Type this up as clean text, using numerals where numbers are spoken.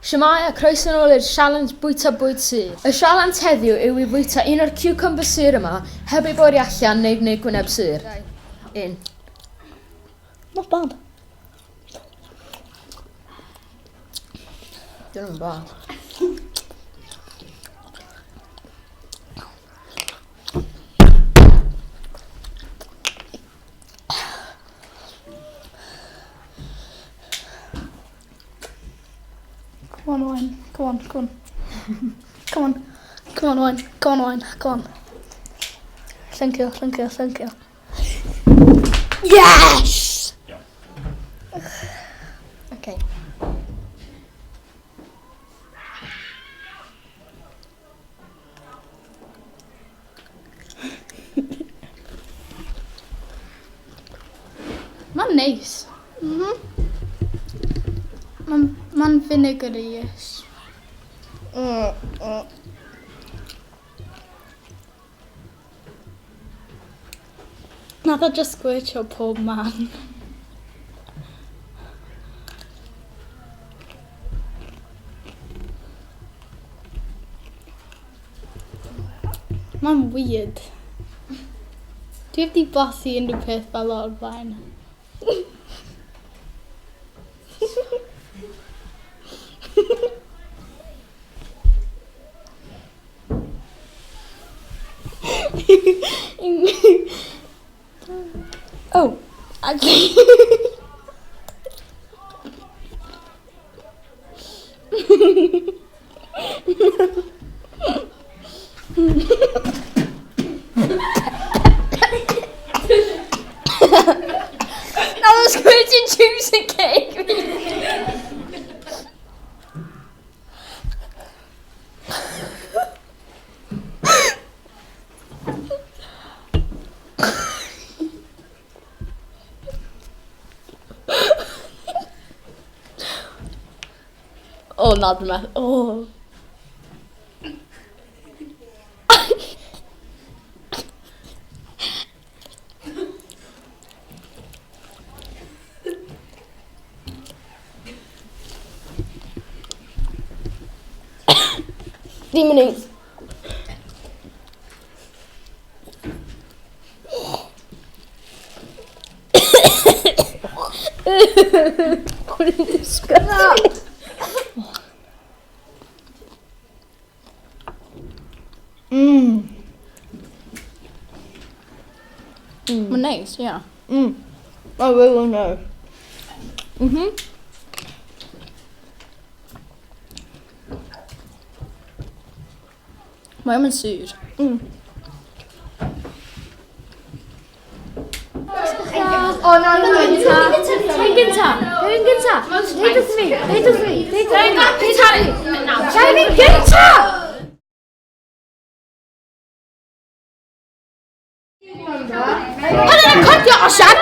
Shwmae a croeso nôl i'r sialens bwyta bwyd sur. Y sialens heddiw yw i fwyta un o'r ciwcymbyr sur yma heb ei bori allan neu gwneud gwyneb sur. Un. Not bad. Dyn nhw'n bad. Come on, Owen. Come on, come on. Come on. Come on, Owen. Come on, Owen. Come on. Thank you, thank you, thank you. Yes! Iawn. Okay. Mae'n neis. Mhm. Mae'n ma vinegary-ish. Nath o just squirtio pob man. Mae'n weird. Dwi heb di blasu unrhyw peth fel o'r blaen. Oh, actually. That was squirting juice and cake. O, na, dwi'n meddwl. O. Dim yn neis. Hwn yn disgusting. Mae'n neis, ie. Mae'n really nice. Mhm. Mae o'n sur. O na, na, gynta. Ti'n gynta. Ti'n gynta. Deud wrth fi. Deud wrth fi. Deud wrth fi. Deud wrth fi. Ti'n gynta! O'n i'n recordio, Osian!